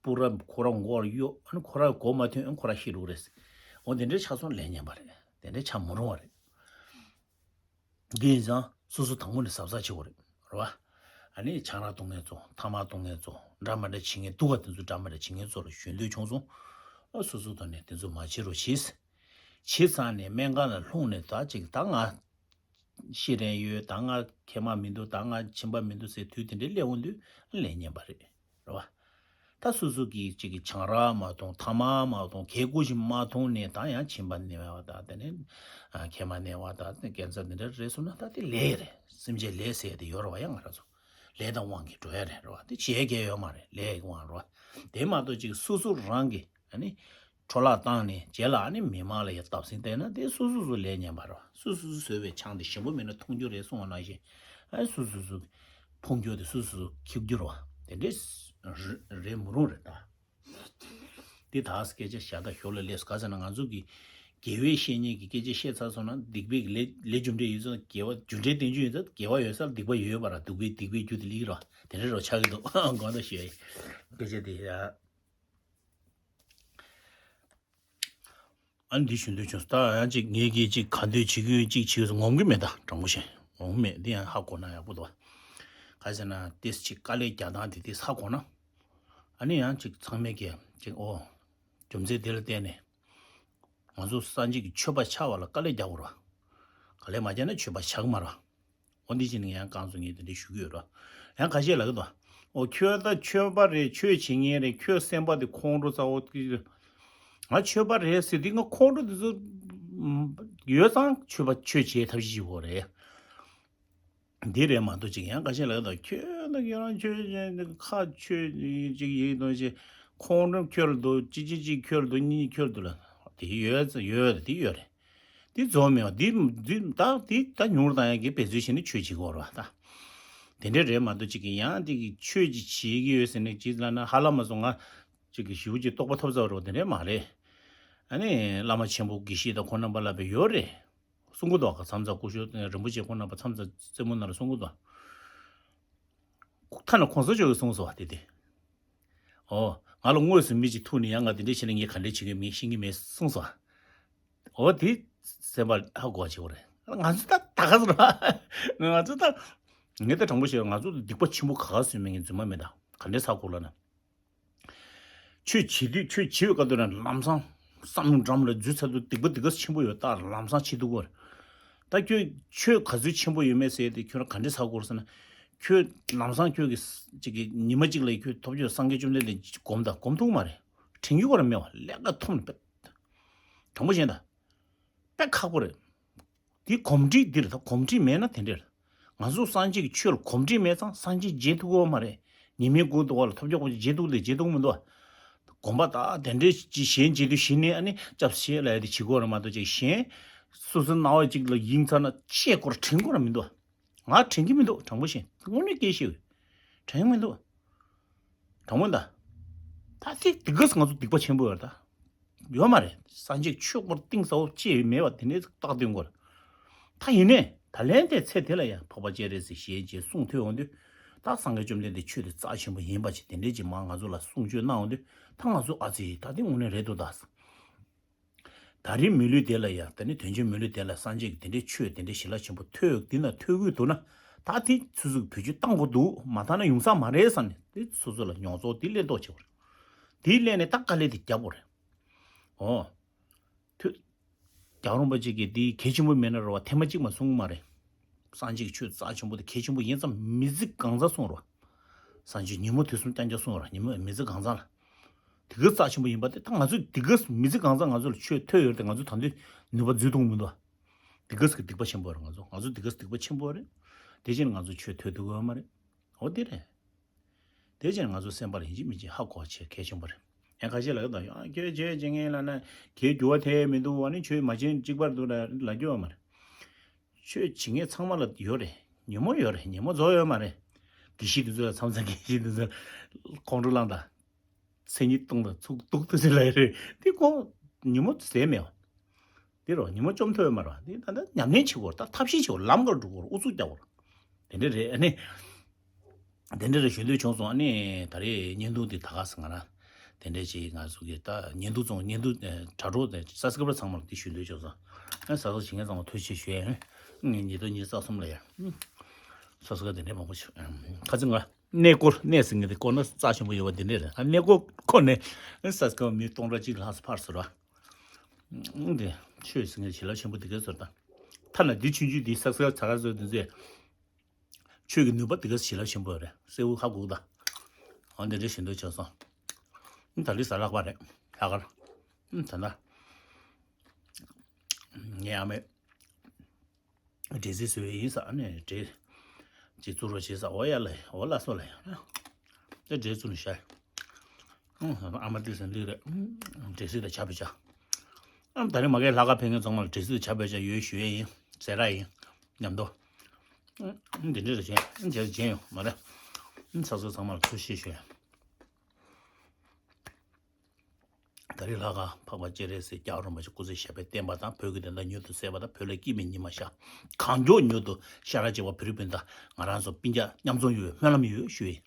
པུ་ར་ཁོ་ར་མགོར་གཡོགས། ཨ་ནི་ཁོ་ར་མགོ་མ་ཐོན། ཨ་ནི་ཁོ་ར་ཤི་འགྲོ་གི་རེད། འོ་དེ་འདྲ་ཆགས་སོང་། ལས་ངན་པ་རེད། དེ་འདྲ་ཆགས་མི་རུང་བ་རེད། འདི་ཡིན་ཙང་སོ་སོ་དང་པོ་ནས་གཟབ་གཟབ་བྱེད་དགོས་རེད། རེད་བ། ཨ་ནི་ཆང་རག་འཐུང་མཁན་ཚོ། ཐ་མག་འཐུང་མཁན་ཚོ། འདྲ་མི་འདྲ་བྱེད་མཁན་སྡུག་ག་དེ་ཚོ་འདྲ་མི་འདྲ་བྱེད་མཁན་ཚོ་ལ་ཞུ་འདོད་བྱུང་སོང་། ཨ་སོ་སོ་ཐོག་ནས་དེ་ཚོ་མ་བྱེད་རོགས་བྱེད། བྱས་ཙང་ནས་སྨན་ཁང་ལ་ལྷུང་ནས་ད་ཅིག་ད་ང་ཤི་རན་ཡོད། ད་ང་མཁལ་མ་མི་འདུག་ད་ང་མཆིན་པ་མི་འདུག་ཟེར་དུས་དེ་འདྲའི་སླེབས་འོང་དུས་ལས་ངན་པ་རེད། རེད་བ། ད་སོ་སོ་གིས་གཅིག་གིས་ཆང་རག་མ་འཐུང་། ཐ་མག་མ་འཐུང་། གད་ཀོ་ཞིག་མ་འཐུང་ནས་ད་ཡང་མཆིན་པ་ནད་པ་དང་། དེ་ནས་ཨ་མཁལ་མ་ནད་པ་དང་། དེ་ཀན་སར་དེ་འདྲ་རེད་སོང་ན་ད་དེ་ལས་རེད། སེམས་ཅན་ལས་ཟེར་དེ་ཡོད་རེད་བ། ཡང་ང་རང་ཚོ་ལས་དང་དབང་གིས་འགྲོ་ཡ་རེད། རེད་བ། དེ་བྱེད་མཁན་ཡོད་མ་རེད། ལས་ཀྱི་དབང་རེད་བ། དེ་མ་གཏོགས་གཅིག་སོ་སོ་རང་གིས་ཨ་ནི་འཕྲོ་བརླག་བཏང་ནས་རྗེས་ལ་ཨ་ནི་མི་མང་ལ་ཡ་བརྡབ་གསིག་བསྟན་ན་དེ་སོ་སོ་སོ་ལས་ངན་པ་རེད་བ། སོ་སོ་སོ་བཟོས་པའི་ཆང་དེ་ཞིམ་པོ་མེད་ན་འཐུང་རྒྱུ་རེད་གསུངས་པ་ནང་བཞིན། ཨ་ནི་སོ་སོ་སོ་འཐུང་རྒྱུ་དེ་སོ་སོ་སོ་འཁྱེར་རྒྱུ་རེད་བ། དེ་འདྲས་རེད་མི་རུང་རེད་ད། དེ་དག་སྐད་ཆ་བཞག་ད་ཞོར་ལ་སླེབས་སོང་། ག་ཟེར་ན་ང་ཚོ་གི་དགེ་བའི་བཤེས་གཉེན་གྱི་སྐད་ཆ་བཤད་ཚར་སོང་ན་སྡིག་པའི་ལས་ལས་རྒྱུ་འབྲས་ཡོད་ཚད་དགེ་བ་རྒྱུ་འབྲས་བསྟན་རྒྱུ་ཡོད་ཚད་དགེ་བ་ཡོད་ས་ལ་སྡིག་པ་ཡོད་པ་ར། སྡིག་པའི་སྡིག་པའི་རྒྱུ་དེ་ལིག་ར། དེ་འདྲ་རོ་ཆགས་ཀྱི་འདུག་དགོངས་དག་ཞུ་ཡ་ཡིན། སྐད་ཆ་དེ་ཡ། ཨ་ནི་འདི་ཞུ་འདོད་བྱུང་། ད་ཡང་ཅིག་ངེད་ཀྱིས་ཅིག་ག་འདོད་བྱེད་ཀྱི་ཡོད། ཅིག་བྱེད་ངོམ་གྱི་མེད། ད་དྲང་པོ་བཤད་ངོམ་གྱི་མེད། འདི་ཡང་ཧ་གོ་ན་ཡག་པོ་འདུག་ག་ཟེར་ན་ཏེས་ཅིག་དཀའ་ལས་རྒྱག་སྟངས་དེ་དེ་ཧ་གོ་ན། ཨ་ནི་ཡང་ཅིག་ཚང་མས་ཀྱི་ཅིག་འོ། རྒྱུ་མཚན་དེ་ལ་བརྟེན་ནས་ང་ཚོ་སངས་རྒྱས་ཀྱི་མཆོད་པ་ཆགས་པ་ལ་དཀའ་ལས་རྒྱག་དགོས་རེད་བ། དཀའ་ལས་མ་རྒྱག་ན་མཆོད་པ་ཆགས་ཀྱི་མ་རེད་བ། འོ་འདི་བྱས་ནས་ཡང་རྐང་བཙུགས་ངས་དེ་འདྲ་ཞུ་གི་ཡོད་ར། ཡང་ཁ་ཤས་ལབ་ཀྱི་འདུག་འོ་ཁྱོད་ད་ཆོས་པ་རེད། ཆོས་བྱེད་མཁན་རེད། ཁྱོད་སེམས་པ་དེ་ཁོང་ཁྲོ་ཚ་བོ་ཀི། ང་ཆོས་པ་རེད་ཟེར་དུས་ང་ཁོང་ཁྲོ་དེ་ཚོ་ཡོད་ཙང་ཆོས་པ་ཆོས་བྱེད་ཐབས་ཤེས་བྱེད་དགོས་རེད། འདི་རེད་མ་གཏོགས་ཅིག་ཡང་ཁ་ཤས་ལབ་ཀྱི་འདུག་ཁྱོད་ད་ཁྱོད་རང་ཆོས་ཁ་ཆོས་ཅིག་ཡིན་དོན་ཅིག་ཁོང་ཁྲོ་ཁྱོད་ལ་འདུག་ཅི་ཅི་ཅིག་ཁྱོད་ལ་འདུག་གཉིས་ཁྱོད་ལ་འདུག་ལ། དེ་ཡོད་ཡོད་དེ་ཡོད་རེད། འདི་རྫོགས་མེད་པ་འདི་འདི་ད་འདི་ད་ཉུང་རུ་བཏང་ཡག་གི་འབད་རྩོལ་བྱས་ནས་ཆོས་བྱེད་དགོས་རེད་བ། ད་དེ་འདྲ་རེད་མ་གཏོགས་ཅིག་གི་ཡང་འདི་གི་ཆོས་ཅིག་བྱེད་ཀྱི་ཡོད་ཟེར་ནས་ཅིག་ལབ་ན་ཧ་ལམ་མ་སོང་། ང་ཅིག་གི་ཞེ་པོ་ཅིག་རྟོགས་པ་ཐོབ་ཚར་བ་རེད་བ། དེ་འདྲ་མ་རེད། ཨ་ནི་བླ་མ་ཆེན་པོ་དགེ་བཤེས་དང་ཁོང་རྣམ་པ་ལ་བས་ཡོད་རེད། གསུང་གི་འདུག་ག་མཚམས་མཚམས་སྐུ་ཞབས་རིན་པོ་ཆེ་ཁོང་རྣམ་པ་མཚམས་མཚམས་རྩེད་མོ་ནང་ལ་གསུང་གི་འདུག་ཐ་ན་གོང་ས་མཆོག་གིས་གསུངས་སོང་བ་དེ་དེ། ཨོ། ང་ལ་དངོས་སུ་མི་གཅིག་ཐུག་ནས་ཡང་ང་དེ་འདྲ་བྱས་ན་ངས་ག་འདྲ་བྱེད་ཀྱི་མིན་ཤེས་ཀྱི་མེད་གསུངས་སོང་། ཨོ་དེ། སེམས་པ་ཧ་གོ་བ་བྱེད་དགོས་རེད། ང་ཚོ་ད་ད་ག་ཟེར་བ། ང་ཚོ་ད་ངས་ད་དྲང་པོ་བཤད། ང་ཚོ་སྡིག་པ་ཆེན་པོ་ག་ག་བཟོས་མེད། ངས་རྫུན་མ་མེད། ད་ག་འདྲས་ཟ་དགོས་ལབ་ན། ཆོས་བྱེད་དུས་ཆོས་བྱེད་པའི་སྐབས་དུ་ན་ལམ་སང་བསམ་བློ་འགྲམ་ལ་འཛུལ་ཚར་དུས་སྡིག་པ་སྡིག་པ་ཆེན་པོ་ཡོད། ད་ལམ་སང་བྱེད་ཐུབ་ཀྱི་རེད། ད་ཁྱོད་ཆོས་ག་ཚོད་ཆེན་པོ་ཡོད་མེད་ཟེར་ཏེ་ཁྱོད་རང་ག་འདྲས་ཟ་དགོས་ཟེར་ན། ཁྱོད་ལམ་སང་ཁྱོད་ཀྱི་ཅིག་གི་ཉི་མ་གཅིག་ལ་ཁྱོད་ཐོབ་རྒྱུ་སངས་རྒྱས་བཅོམ་ལྡན་འདས་སྒོམ་ད་སྒོམ་ཐུབ་མ་རེད། དྲན་རྒྱུ་ག་ར་མེད་པ་ལས་ཀ་ཐོམ་པས། དྲང་པོ་བཤད་ད། དཔེ་ཁག་པོ་རེད། དེ་གོམས་འདྲིས་འདི་རེད། ད་གོམས་འདྲིས་མེད་ན་དེ་འདྲ་རེད། ང་ཚོ་སངས་རྒྱས་ཀྱི་ཆོས་ལ་གོམས་འདྲིས་མེད་ཙང་སངས་རྒྱས་མཇལ་ཐུབ་ཀྱི་ཡོད་མ་རེད། ཉི་མའི་གུང་དུ་བ་ལ་ཐོབ་རྒྱག་པོ་ཅིག་མཇལ་ཐུབ་ལས་མཇལ་ཐུབ་མི་འདུག་བ། གོམས་པ་ད་དེ་འདྲའི་ཅིག་གཞན་མཇལ་དུས་གཞི་ནས་ཨ་ནི་སྐྱབས་ཞེས་ལབ་ཡ་དེ་བྱེད་དགོས་རེད་མ་གཏོགས་ཅིག་གཞན་སོ་སོའི་སྣང་བ་ཅིག་ལ་ཡིན་ཚར་ན་ཅེས་སྐོར་དྲན་དགོས་ར་མི་འདུག་བ། ང་དྲན་གྱི་མི་འདུག་དྲང་པོ་བཤད། དངོས་གནས་སྐད་ཆ་བཤད། དྲན་གྱི་མི་འདུག་བ། དྲང་མོ་ད། ད་ཐིག་དེ་གས་ང་ཚོ་སྡིག་པ་ཆེན་པོ་ཡོད་ད། ཡོད་མ་རེད། སངས་རྒྱས་ཆོས་སྐོར་གཏིང་ཟབ་པོ་ཅི་ཡང་མེད་པ་དེ་ནས་རྟགས་སྟོན་དགོས། ད་ཡིན་ནས་ད་ལན་དེ་ཚེ་དེ་ལ་ཡང་འཕགས་པ་སྤྱན་རས་གཟིགས་ཞེས་ཀྱི་གསུང་ཐོས་འོང་དུས། ད་སངས་རྒྱས་བཅོམ་ལྡན་འདས་ཆོས་དེ་རྩ་ཆེན་པོ་ཡིན་པ་ཅིག་དེ་འདྲས་ཀྱི་མ་ང་ཚོ་ལ་གསུང་ཆོས་གནང་འོང་དུས། ད་ང་ཚོ་ཨ་ཙི་ད་དེ་དངོས་གནས་རེད་འདུག་ད། ད་རེས་མི་ལུས་དེ་ལ་ཡང་ད་ནི་དོན་ཆེན་མི་ལུས་དེ་ལ་སངས་རྒྱས་ཀྱི་དེ་འདྲའི་ཆོས་དེ་འདྲའི་ཞི་ལ་ཆེན་པོ་ཐོས་འདི་ན་ཐོས་དགོས་འདུག་ན། ད་དེ་ཚུལ་ཚུལ་བེད་སྤྱོད་བཏང་དགོས་འདུག་མ་བཏང་ན་ཡོང་ས་མ་རེད་བསམ་ནས་དེ་སོ་སོ་ལ་མྱོང་ཚོར་དེ་ལེན་རྟོག་བྱེད་པ་རེད། དེ་ལེན་ནས་ད་དཀའ་ལས་དེ་རྒྱབ་པ་རེད། ཨོ། ཐོས། རྒྱལ་བ་རིན་པོ་ཆེ་གིས་འདི་གལ་ཆེན་པོ་མེད་ན་རེད་བ་ཐེངས་མ་གཅིག་མ་གསུངས་མ་རེད། སངས་རྒྱས་ཀྱི་ཆོས་རྩ་ཆེན་པོ་དེ་གལ་ཆེན་པོ་ཡིན་ཙང་མི་ཚེ་གང་ཚང་གསུངས་རེད་བ། སངས་རྒྱས་ཉིན་མོ་དུས་གསུམ་རྐྱང་རྐྱང་གསུངས་རེད་བ། ཉིན་མོ་མི་ཚེ་གང་ཚང་ལ། དེ་ག་རྩ་ཆེན་པོ་ཡིན་པ་དེ་ད་ང་ཚོས་དེ་ག་མི་ཚེ་གང་ཚང་ང་ཚོ་ལ་ཆོས་ཐོས་ཡོད་རེད་དེ་ང་ཚོ་ད་དུང་ནུས་པ་འཛུལ་གཏོང་མི་འདུག་བ། དེ་ག་གི་སྡིག་པ་ཆེན་པོ་རེད་ང་ཚོ། ང་ཚོ་དེ་ག་སྡིག་པ་ཆེན་པོ་རེད། དེ་བཞིན་ང་ཚོ་ཆོས་ཐོས་ཐུབ་ཀྱི་ཡོད་མ་རེད། འོ་དེ་རེད། དེ་བཞིན་ང་ཚོ་སེམས་པར་ཡིན་གཅིག་མིན་གཅིག་ཧ་གོ་བྱེད་གལ་ཆེན་པོ་རེད། ཡང་ཁ་ཤས་ལ་ཡོད་དང་ཡང་ཁྱོད་ཆོས་བྱེད་མཁན་ལ་ན་གའི་འགྱུར་བ་ཐེབས་མི་འདུག་བ་ནི་ཆོས་མ་བྱེད་གཅིག་པར་འདུག་ལ་ལ་རྒྱུ་བ་མ་རེད། ཆོས་བྱེད་མཁན་ཚང་མ་ལ་ཡོད་རེད། ཉོན་མོངས་ཡོད་རེད། ཉོན་མོངས་རྫོགས་ཡོད་མ་རེད། དགེ་བཤེས་དེ་ཚོ་ལ་མཚམས་མཚམས་དགེ་བཤེས་དེ་ཚོ་ཁོང་ཁྲོ་ལངས་དང་། མཚན་ཉིད་གཏོང་དང་ཚུགས་གཏུག་ཏུ་ཟེར་ལ་ཡོད་རེད། དེ་ཁོང་ཉོན་མོངས་ཟད་མེད་བ། དེ་རོ་ཉིན་མོ་བཅོམ་ཐུབ་ཡོད་མ་རེད། དེ་ད་ལྟ་ཉམས་ལེན་བྱེད་དགོས་རེད། ད་ཐབས་ཤེས་བྱེད་དགོས། ལམ་ཁར་འགྲོ་དགོས་རེད། ཨུ་ཚུགས་རྒྱག་དགོས་རེད། དེ་འདྲ་རེད། ཨ་ནི། དེ་འདྲ་རེད་ཞུ་འདོད་བྱུང་སོང་། ཨ་ནི་ད་རེས་བརྙན་ཐུང་འདི་ད་ག་སེ་ང་རང་དེ་འདྲ་ཅིག་ང་ཚོ་གི་ད་བརྙན་ཐུང་བཙོང་བརྙན་ཐུང་དྲ་གྲོགས་དེ་སབ་སི་ཀ་རབ་ཚང་མར་འདི་ཞུ་འདོད་བྱུང་སོང་། ཨ་ས་ས་བྱེད་མཁན་ཚང་མ་ཐུགས་རྗེ་ཆེ་ཞུ་ཡ་ཡིན། ངས་ཉིས་སྟོང་ཉི་ཤུ་རྩ་གསུམ་ལ་ཡ་སབ་སི་ཀ་རབ་དེ་འདྲ་མང་པོ་བྱུང་། ཁ་ཚིག་ང་། གནས་སྐོར་གནས་ཟེར་མཁན་དེ་སྐོར་ན་རྩ་ཆེན་པོ་ཡོད་པ་འདི་འདྲས་རེད། ཨ་གནས་སྐོར་ཁོ་ནས་ས་སྐབས་མི་སྟོང་ཕྲག་གཅིག་ལྷག་ཙམ་ཕར་ཟེར་བ། འདི་ཆོས་ཟེར་མཁན་ཞི་ལ་ཆེན་པོ་འདི་གས་ཟེར་དང་། ཐ་ན་འདི་ཆུང་ཆུང་འདི་ས་སྐབས་ཚ་ག་ཟེར་འདི་ཚོས་ཆོས་ཀྱི་ནུས་པ་འདི་གས་ཞི་ལ་ཆེན་པོ་རེད། གསལ་བོ་ཧ་གོ་ད། ཨ་འདི་འདྲས་ཞུ་འདོད་བྱུང་སོང་། ད་ལི་ས་ལྷག་པ་རེད་ལྷག་གར། ད་ལྟ་ངའི་ཨ་མས། འབྲས་སིལ་བཟོས་ཡིན་ས་ནས་འབྲས་ཅིག་བཙུགས་རོགས་བྱེད་ས། འོ་ཡ་ལ་འོ་ལ་སོ་ལ་ཡ་ལ་དེ་འབྲས་བཙུགས་ནས་བཞག་ཨ་མ་དེ་ཟན་ལི་རེད། འབྲས་སིལ་དང་ཇ་བོད་ཇ། ཨ་ད་རེས་མ་གིའི་ལྷག་དཀར་ཕེབས་མཁན་ཚང་མ་ལ་འབྲས་སིལ་དང་ཇ་བོད་ཇ་ཡོད་ཞུ་ཡས་ཡིན་ཟེར་ར་ཡིན་མཉམ་དུ། འདི་འདྲ་རེ་བྱས་འཇལ་བྱས་ཡོང་མ་རེད། ཚ་ཚོ་ཚང་མ་ལ་ཐུགས་རྗེ་ཆེ་ཞུ་ཡ། ད་རེས་ལྷག་དཀར་འཕགས་པ་སྤྱན་རས་གཟིགས་རྒྱལ་བ་རིན་པོ་ཆེ་སྐུ་ཚེ་ཞབས་པད་བརྟན་པ་དང་བོད་ཀྱི་བདེན་མཐའ་མྱུར་དུ་གསལ་བ་དང་བོད་ལ་སྐྱིད་མེད་ཉི་མ་ཤར། གང་མགྱོགས་མྱུར་དུ་ཤར་ར་བྱེད་པ་བོད་རིགས་སྤུན་ཟླ་ང་རང་ཚོ་སྤུན་ཀྱག་མཉམ་འཛོམས་ཡོང་བའི་སྨོན་ལམ་ཡོད་ཞུ་ཡིན།